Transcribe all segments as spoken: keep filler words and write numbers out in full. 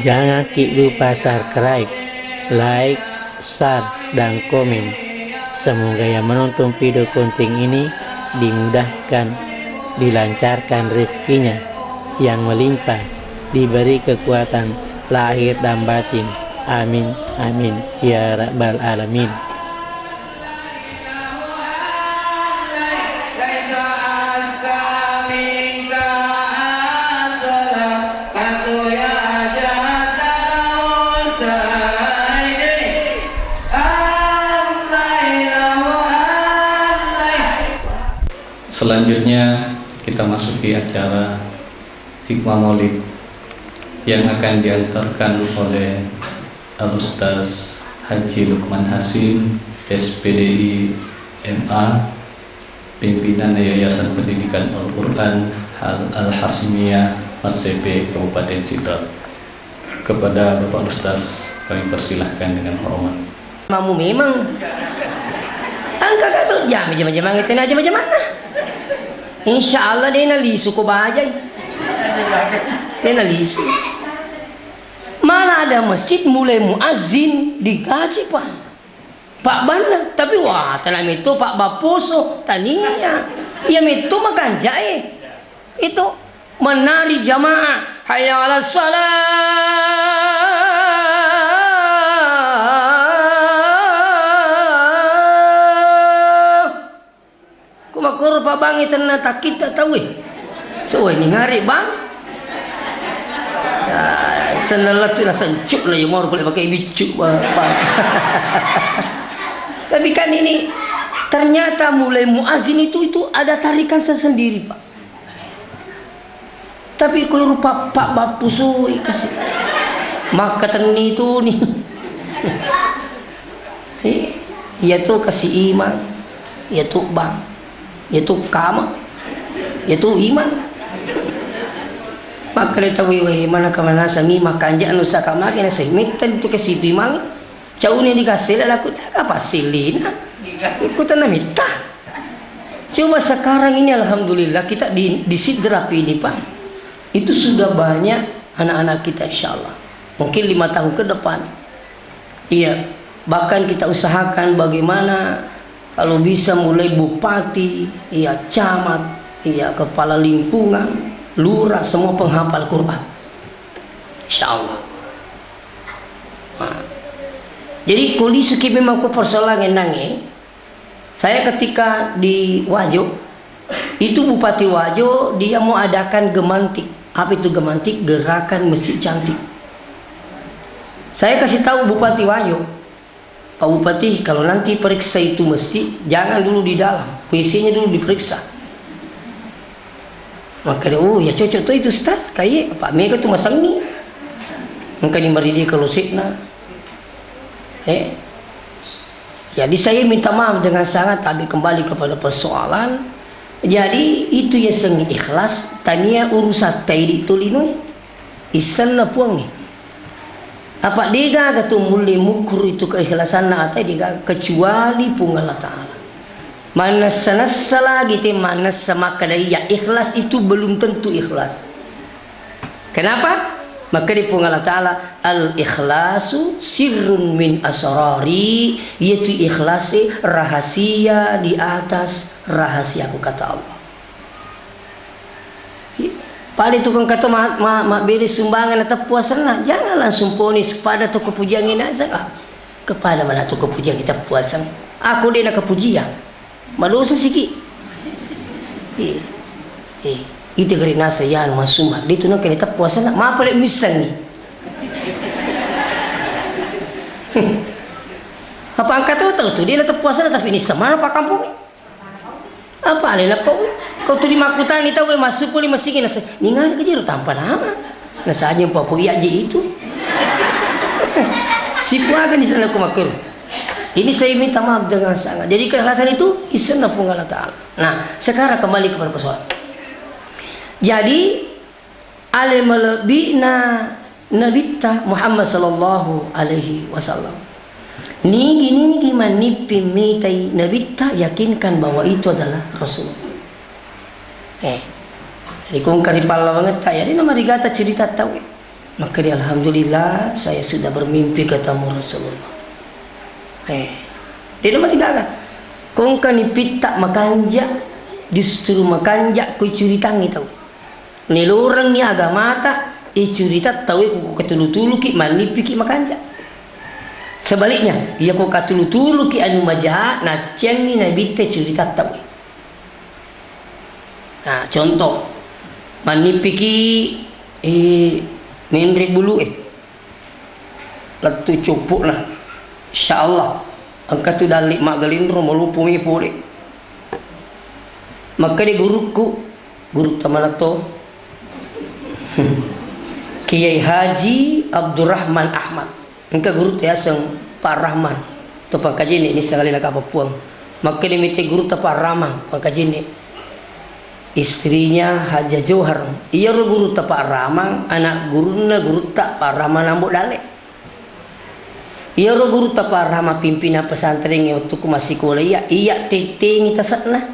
Jangan ki lupa subscribe, like, share, dan komen. Semoga yang menonton video konten ini dimudahkan, dilancarkan rezekinya yang melimpah, diberi kekuatan lahir dan batin. Amin, amin, ya rabbal alamin. Selanjutnya, kita masuki acara Hikmah Maulid yang akan diantarkan oleh Al-Ustaz Haji Lukman Hasim, S P D I M A, pimpinan Yayasan Pendidikan Al-Quran Al- Al-Hasimiyah Masepe, Kabupaten Sidrap. Kepada Bapak Ustaz, kami persilahkan dengan hormat. Mamu memang. Engka ka to jama jama-jama tena jama-jama. Insya Allah de' nalisu ko bajai. De' nalisu. Mana ada masjid mulai muazzin digaji, Pak. Pak Banna, tapi wah, tena metto Pak Bapposo, tania. Iya metto makanjae. Itu menari jamaah. Hayya 'alas shalah. Ku makkoro Pak Bangnge tenna takkitta tauwe. Sowe ni ngare, Bang? Ya, senneng lettu na sencu na, ya, moro pole pakai biccu, Bang. Tapi kan ini ternyata mulai muazin itu, itu ada tarikan sendiri, Pak. Tapi ko rupa Pak Bappu sui kasi. Makkatenni tu ni. Eh, iya tu kasi imang, iya tu bang, iya tu kama, iya tu imang. Makkeda tau, "Weh, weh, mana ka manasang imang, kanjak nu saka mage na semetta tu kasi tu imang." Cauni dikasele laku, "Jaga pasillina." Ikkutanna mitta. Coba sekarang ini, alhamdulillah, kita di, di Sidrap ini, Pak, itu sudah banyak anak-anak kita, insya Allah. Mungkin lima tahun ke depan. Iya, bahkan kita usahakan bagaimana kalau bisa mulai bupati, iya, camat, iya, kepala lingkungan, lurah, semua penghafal Quran. Insya Allah. Nah, jadi ko lisuki memang ko persoalan enangnge, saya ketika di Wajo, itu Bupati Wajo, dia mau adakan gemantik. Apa itu gemantik? Gerakan Masjid Cantik. Saya kasih tahu Bupati Wajo, "Pak Bupati, kalau nanti periksa itu masjid, jangan dulu di dalam, W C-nya dulu diperiksa." Makkeda, "Oh, ya cocok tuh itu, Ustaz. Kayak Pak Mega tuh masangi." Engka ni maridi kalau sitna. Eh. Jadi saya minta maaf dengan sangat, tapi kembali kepada persoalan. Jadi itu ya sengi ikhlas, tania urusan taidi tolino. Isenna Puangnge. Apa degaga tu mulle mukuru itu keikhlasanna atai degaga kecuali Puang Allah Ta'ala. Manessa-nessa lagi te manessa makkeda iya ikhlas itu belum tentu ikhlas. Kenapa? Makkeda Puang Allah Ta'ala, "Al-ikhlasu sirrun min asrari," yaitu ikhlas rahasia di atas rahasiaku, kata Allah. Pada tukang kato ma-, ma-, mabbere sumbangan na teppu asenna, jangan langsung ponis pada toko pujiang naseng. Ah, kepada mana toko pujiang kita puasang? Aku de' nakapujiang. Madosa siki. Eh, eh, ite gari nasa ya masuma. De' tu nangka teppu asenna. Mapa le missengi? Apa angka tau tau tu de' nateppu asenna tapi nissa mana pa kampung. Apa alena pau? Kau tuli makkutani tau, "Eh, massu pole masigi?" Nasa, "Ningai kajiro tampa nama." Nasa aja pau iya je itu. Sipuaga di sana ku makkuru. Ini saya minta maaf dengan sangat. Jadi keikhlasan itu isenna Puang Allah Ta'ala. Nah, sekarang kembali kepada persoalan. Jadi, ale malebbi'na Nabitta Muhammad sallallahu alaihi wasallam. Nigi-nigi mannipping mitai Nabitta, yakinkan bahwa itu adalah Rasulullah. Eh, jadi kongka ri pallawangetta, jadi nama rigata cerita tau. Makkeda, "Alhamdulillah, saya sudah bermimpi," katamu Rasulullah. Eh, de' namarigaga. Ko engkani pitta makanja', justru makanja' ko icuritangngi tau. Nelorengngi agamata, icurita tauwe ko katulu-tuluki, mannippiki makanja'. Sebaliknya, iya ko katulu-tuluki anu maja', nacciangngi nabitta curita tauwe. Nah, contoh, mannippiki, eh, menre bulu'e. Lettu cuppu'na. Insya Allah, engka tu dalli maggalinro, malupu mi pole. Makkeda gurukku, guru tamanatto, Kiai Haji Abdurrahman Ahmad. Engka gurutta yaseng Pak Rahman. To Pangkajene, nisseng alena kapang puang. Makkeda mite gurutta Pak Rahman, Pangkajene. Istrinya Haja Johar. Iyaro gurutta Pak Rahman, anak gurunna gurutta Pak Rahman Ambo Dalle. Iyaro gurutta Pak Rahman pimpinan pesantrengnge wettukku massikola iya, iya tettengi tase'na.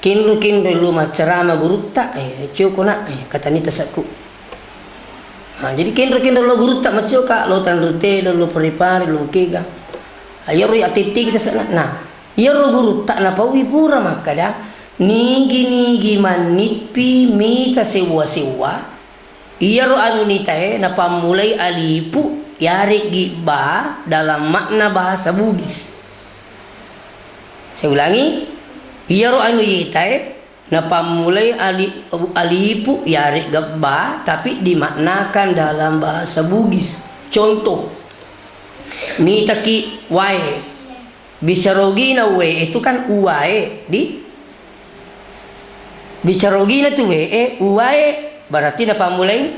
Kenro-kenro lo maccarama gurutta, eh, cioko nak, eh, katani tase'ku. Nah, jadi kenro-kenro lo gurutta maccoka, lo Tanru Telo, lo Parepare, lo Kega. Ah, iyaro iya tettengi tase'na. Nah, iyaro gurutta napaui pura makkeda, nigi-nigi mannippi mita sewwa-sewwa, iyaro anu nitae napammulai alipu yareggi ba dalam makna bahasa Bugis. Saya ulangi, iyaro anu yitae napammulai ali-, alipu yaregga ba, tapi dimaknakan dalam bahasa Bugis. Contoh, mitaki wae. Bicarogina we itu kan uwae, di? Bicarogina tu we, e, uwae, berarti napammulai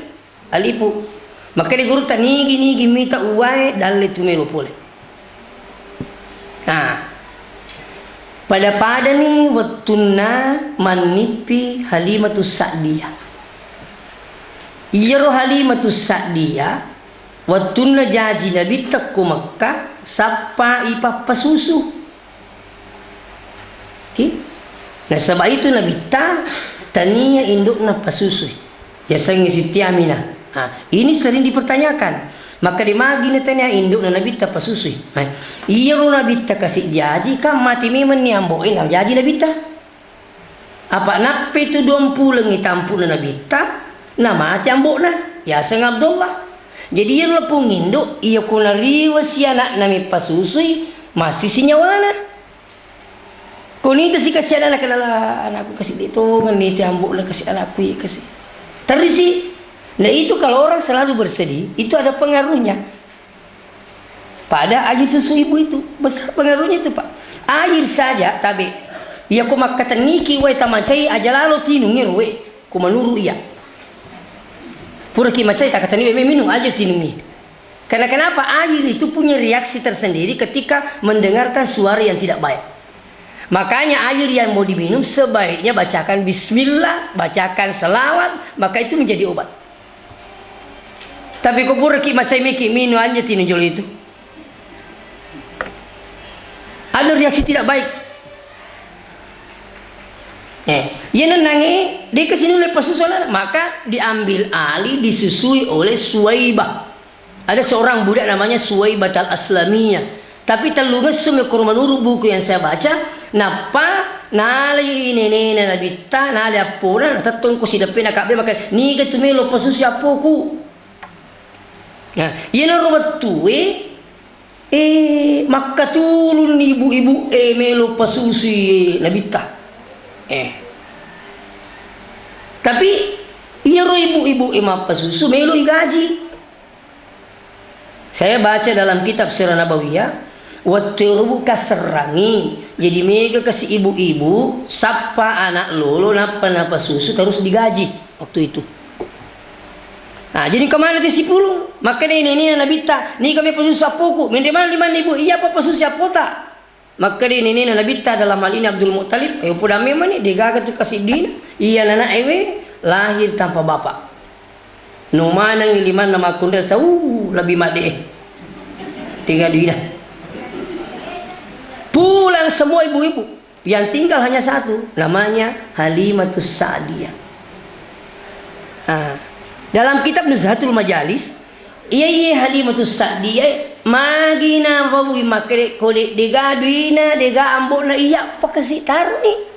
alipu. Makkeda gurutta, nigi-nigi mita uwae, dalle tu melo pole. Nah, pada-padani wettunna mannippi Halimatus Sa'diyah. Iyaro Halimatus Sa'diyah, wettunna jaji Nabitta ko Mekkah, sappai pappasusu. Ki? Nasaba itu Nabitta tania indokna pasusui. Yasengnge Siti Aminah. Ah, ini sering dipertanyakan. Makkeda magi natania indokna Nabitta pasusui. Ah, iyaro Nabitta kasi jaji, kan mate memenni ambo'e, najaji Nabitta. Apa nappai tu duampulengngi tampu'na Nabitta, namate ambo'na, yaseng Abdullah. Jadi, iyaro lapong indo', iya ko nariwesi ana'na meppasusui, massisi nyawana. Ko nitasi kasi ana'na, kenala anakku kasi de' tongeng nite ambo'na kasi anakku iya kasi. Terisi. Nah, itu kalau orang selalu bersedih, itu ada pengaruhnya. Pada air susu ibu itu, besar pengaruhnya itu, Pak. Air saja, tabe. Iya ko makkatenniki wae tamacai, aja lalo tinungi roe, ko menuru iya. Puraki macai, takateni wae, minung aja tinungi. Karena kenapa? Air itu punya reaksi tersendiri ketika mendengarkan suara yang tidak baik. Makanya air yang mau diminum sebaiknya bacakan bismillah, bacakan selawat, maka itu menjadi obat. Tapi ko puraki macai meki minung aja tinungi jolo itu. Ada reaksi tidak baik. Eh, iya nenangnge, de' kasi nulle pasusu ana'na, maka diambil alih, disusui oleh Suwaibah. Ada seorang budak namanya Suwaibah Al-Aslamiyah. Tapi tellungesso mekko menurut buku yang saya baca, nappa nalai nenena Nabitta, nalai appona, natettong ko sideppena Ka'bah, maka, "Niga tu melo pasusu appoku?" Nah, iyanaro wettue, eh, makkatulunni ibu-ibu, eh, melo pasusui, eh, Nabitta. Eh. Tapi iyaro ibu-ibu, eh, mappasusu melo igaji. Saya baca dalam kitab Sirah Nabawiyah, wettu ero buka serrangi, jadi mega kasi ibu-ibu, sappa anak lolo, nappa napasusu, terus digaji waktu itu. Nah, jadi kemana ti sipulung? Makkeda nenena Nabitta, "Niga mepasusu appoku?" "Menre maneng limanna ibu, iyapa pasusu appota?" Makkeda nenena Nabitta dalam hal ini Abdul Muttalib, "Ayo, poda memang ni, degaga tu kasiddina, iya nana ewe lahir tanpa bapak." No maneng limanna makkunrai sau lebih made. Tiga duina. Pulang semua ibu-ibu. Yang tinggal hanya satu, namanya Halimatus Sa'diyah. Ah. Dalam kitab Nuzhatul Majalis, iya, iya Halimatus Sa'diyah, magi nawawi makkeda, ko de-, dega duina, dega ambo'na, iya pakasi taruni.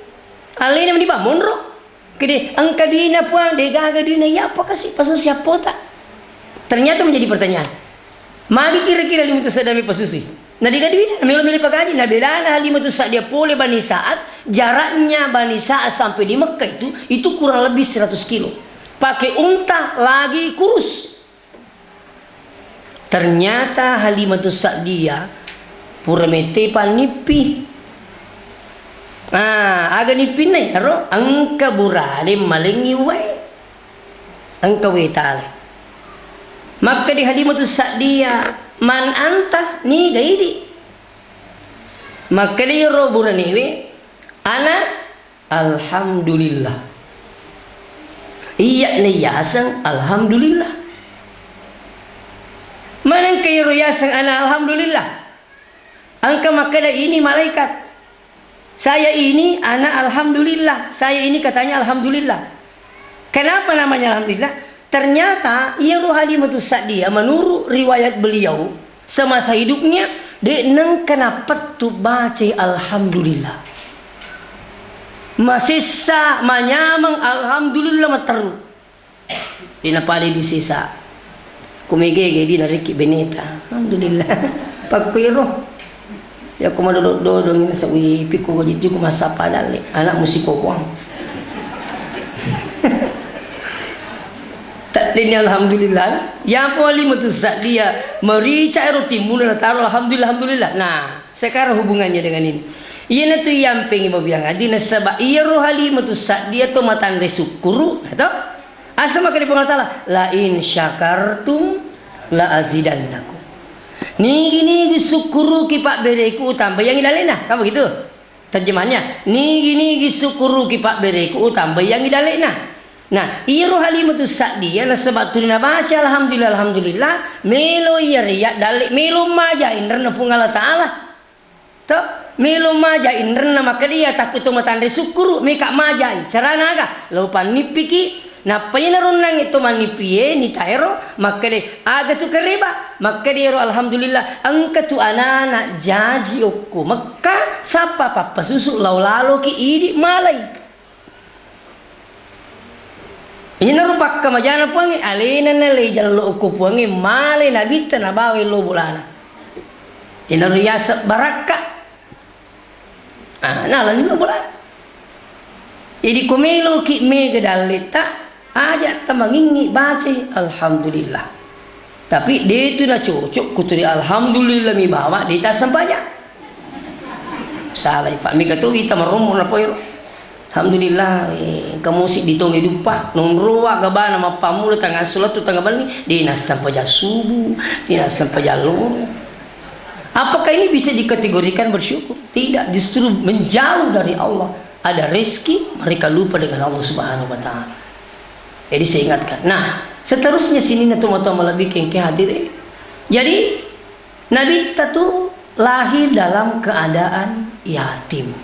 Alena meni ba monro. Kede, engka duina, Puang, degaga duina, iya pakasi pasusi appota. Ternyata menjadi pertanyaan. Magi kira-kira Halimatus Sa'diyah mi pasusui? Na dega duina, melo-melo pagaji, na belana Halimatus Sa'diyah pole Bani Sa'ad, jaraknya Bani Sa'ad sampai di Mekah itu, itu kurang lebih seratus kilo. Pakai unta lagi kurus. Ternyata Halimatus Sa'diyah pura mette pannippi. Ah, aga nippinna iyaro? Engka burane malengngi wae. Engka wae tale. Makkeda Halimatus Sa'diyah, "Man anta?" Niga idi? Makkeda iyaro buranewe, "Ana Alhamdulillah." Iyya niyaseng Alhamdulillah. Manengka iyaro yaseng ana Alhamdulillah? Engka makkeda, "Ini malaikat. Saya ini anak Alhamdulillah. Saya ini katanya Alhamdulillah." Kenapa namanya Alhamdulillah? Ternyata iyaro Halimatus Sa'diyah, menurut riwayat beliau, semasa hidupnya, de' nengka napettu bacai Alhamdulillah. Masessa, manyameng, Alhamdulillah, matteru. De' napale disesa. Kumegege di narekki beneta. Alhamdulillah. Pakkuiro. Yakko madodong-dodong, nasabui pikku gojijjuku massappa dalle, anakmu sikokoang. Taddeni alhamdulillah. Yapo Halimatus Sa'diyah marica ero timmuna nataro alhamdulillah, alhamdulillah. Nah, sekarang hubungannya dengan ini. Iyanatu iyampengi mabiang adi nasaba iyaro Halimatus Sa'diyah to matanre sukkuru, to? Asa makkeda Puang Allah Ta'ala, "La in syakartum la azidannakum." Nigi-nigi sukkuruki pabbereku, utambaiyangi dalle'na. Kan begitu? Terjemahannya, nigi-nigi sukkuruki pabbereku, utambaiyangi dalle'na. Nah, iyaro Halimatus Sa'diyah nasaba tuli nabaca alhamdulillah, alhamdulillah, melo iya riya dalle, melo maja inrenna Puang Allah Ta'ala. To, melo maja inrenna makkeda iya takku to matanre sukkuru, meka majai. Carana aga? Lao pannippiki, nappa iyanaro onnangnge to mannippie, nitaero, makkeda, "Aga tu kareba?" Makkeda iyaro, "Alhamdulillah, engka tu anana jaji okko Mekka, sappa pappasusu lao laloki idi malai." Iyanaro pakkamajana Puangnge, alena nalai jallo okko Puangnge, male nabitta nabawa lo bolana. Iyanaro yaseng barakka. Ah, nalani lo bolana. Jadi ko meloki mega dalletta, aja tamangingi baca alhamdulillah. Tapi de tu nacocok kuturi alhamdulillah mi bawa de tassempajang. Salai, Pak. Mega to wita marommo na poiro. Alhamdulillah, eh, kamosi ditonge duppa. Nonrowa gabana mappammula tangasulatu tangabenni, de nassempajang subuh, de nassempajang loro. Apakah ini bisa dikategorikan bersyukur? Tidak, justru menjauh dari Allah. Ada rezeki, mereka lupa dengan Allah Subhanahu wa Ta'ala. Jadi saya ingatkan. Nah, seterusnya sini na tomatoa malebbi kengke hadir, eh. Jadi, Nabitta tu lahir dalam keadaan yatim.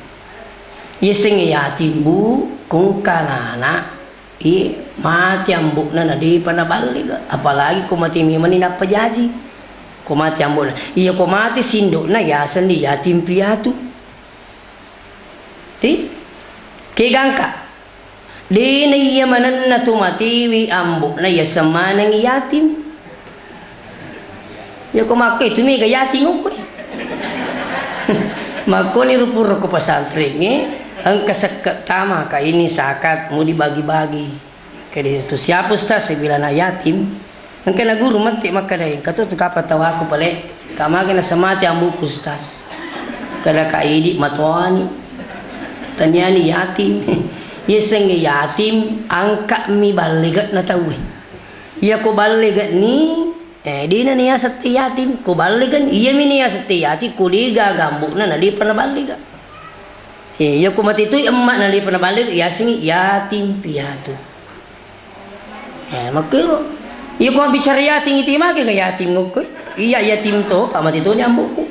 Yasengnge yatim, Bu, ko engka anana, iye, mate ambo'na na depa naballiga. Apalagi ko mate memani nappa jaji. Ko mate ambo'na. Iya, ko mate sindo'na, yasenni yatim piatu. Ri? Kegangka. Dena iya manenna tu matewi ambo'na yaseng maneng yatim. Yako makko itu mega yatim ukkui. Makkoni rupurro ko pesantrengnge, engka sekke tama ka ini zakat, mau dibagi-bagi. Kede tu siapa ustaz? Saya bilang anak yatim. Engka na guru mette makkeda, "Engka tu, tu kapang tau aku pale, ka mage nasemate ambuku, Ustaz." Kada ka idi matoani. Taniani yatim. Yasengnge yatim, angka mi ballege'na tauwe. Iya ko ballege'ni, eh, dina ni yaseng te yatim. Ko ballegeng, iya mi ni yaseng te yatim, ko de gaga ambo'na na depa naballega. Eh, iya ko mate toi emma na depa naballega, yasengngi yatim piatu. Eh, makkero. Iya, ko mabbicara yatim itu, mage ga yatim ngokko? Iya, yatim to, pa mate toni amboku.